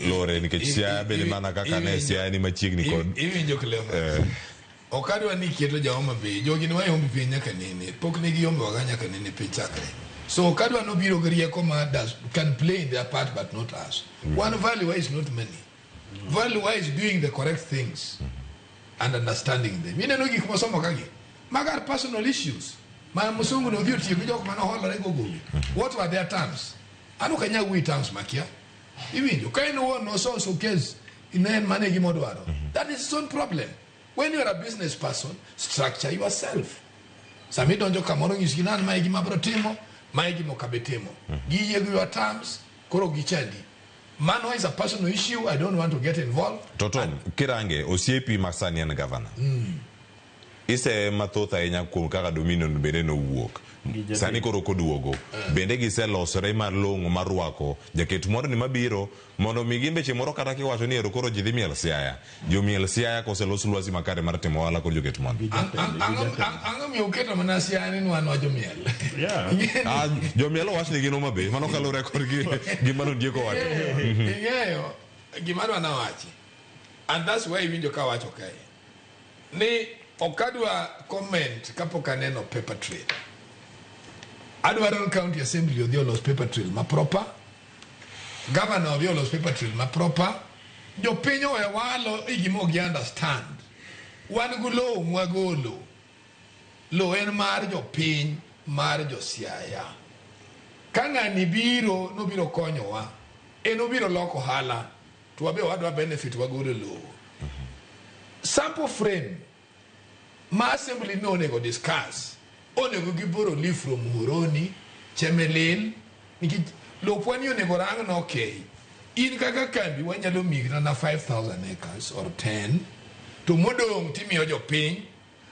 lore nikech Siaya bende mana kaka ne Siaya ni machiegni kod Iwinjo, Cleophas? Ok adwa ni keto ja Homa Bay. Jogi ne wayombi piny nyaka nene. Pok ne giyombowaga nyaka nene piny chakre. So ok adwa nobiro gi rieko ma does, can play in their part but not us. One value is not money. Value is doing the correct things and understanding them. Ineno gik mosomo kagi. Mago are personal issues. Ma musungu no odhi otiyo gi jok mane oholore go gowi. What were their terms? An ok anyal wuoyo terms makia. Iwinjo? Ka en owuon nososo case ne en mano e gima odwaro. That is his own problem. When you are a business person, structure yourself. Sama idonjo kamoro nyisgi ni an mae e gima abiro timo, mae e gima ok abi timo. Giyie gi your terms, koro gichandi. Mano is a personal issue, I don't want to get involved. To Tom, kirange osiepi ma sani en gavana. Ise mathoth ahinya kuom kaka Dominion bende nowuok. Sani koro koduogo. Bende giselosore malong'o mar rwako jaket moro ni mabiro mondo mi gin be chieng' moro kata kiwacho ni ero koro ji dhi miel Siaya. Jomiel Siaya koselos lwasi makare mar timo ohala kod joket mwandu. Ang'o miyo uketo mana Siaya ni wan wajomiel? Ah, jomiel owach ni gin Homa Bay. Mano kaluwore kod gima nondiek owacho. Ing'eyo gima adwa nawachi. And that's why iwinjo ka awacho kae. Ni ok adwa comment kapok aneno paper trail. Adwaro ni county assembly odhi olos paper trail ma proper. Governor odhi olos paper trail ma proper. Jopiny owe walo e gima ok gi understand. Wan gi lowo mwagolo. Lowo en mar jopiny, mar jo Siaya. Ka ng'ani biro, nobiro konyowa. En obiro loko ohala, to wabe wadwa benefit wagolo lowo. Sample frame ma assembly no onego discuss, onego giboro leave from Muhoroni, Chemelil, nikech lopwa ni onego rang no okay. In kaka kambi wanyalo miyi kata na 5000 acres or 10 to modong' timiyo jopiny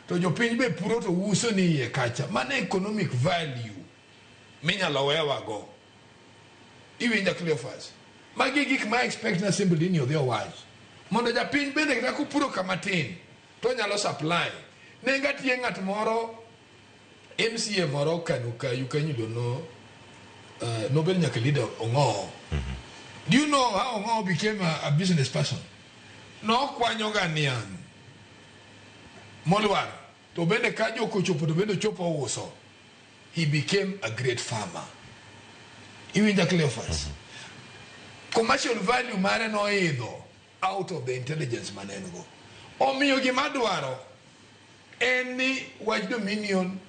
to jopiny be puro to uso ni iye kacha. Mano economic value minyalo wewago. Iwinja Cleophas? Magi e gik ma expect ni assembly ni odhi owach. Mondo japiny bende kata kopuro kama tin to onyalo supply. Ne ngatie ng'at moro MCA moro Kanu Kayu kanyo no nobedo nyaka leader Ong'owo. Do you know how Ong'owo became a business person? Nokwanyo ga niang' molwar to bende ka jok ochopo to bende ochopo ouso. He became a great farmer. Iwinja Cleophas? Commercial value mare noidho out of the intelligence mane en go. Omiyo gima dwaro en ni wach dominion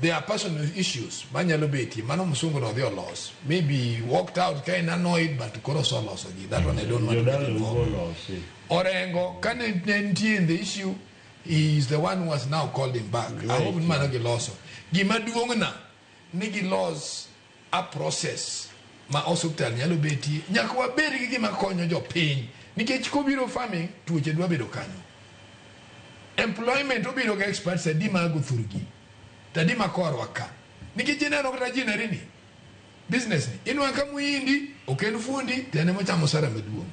there are personal issues manyalo betie mano msungu no odhi olos maybe he walked out ka en annoyed but koro osoloso gi that one I don't want to get involved. Orengo kane ne nitie in the issue he is the one who has now called him back. I hope ni mano giloso. Gima duong' na ni gilos a process ma osuptal nyalo betie. Nyaka wabed gi gima konyo jopiny nikech kobiro farming tuoche dwa bedo kanyo. Employment obiro gi experts adi ma go thurgi to adi ma korwa ka. Nikech ineno kata ginnery ni business ni inwang'o ka muhindi ok en fundi to en ema ochamo osara maduong'.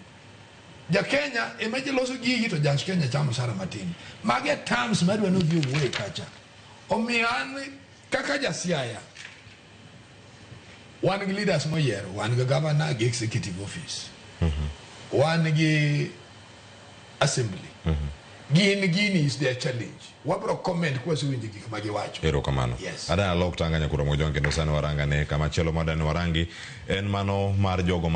Ja Kenya ema loso gigi to ja Kenya chamo osara matin. Magi e terms madwa ni odhi owuoye kacha. Omiyo an kaka ja Siaya wan gi leaders moyiero, wan gi governor gi executive office. Wan gi assembly. Gin gini is their challenge. Wabro comment kwasewinjo gik ma giwacho. Erokamano. Yes. Adana lok tanga nyakura mojwang' kendo sani warangane kama chielo madani warangi en mano mar jogo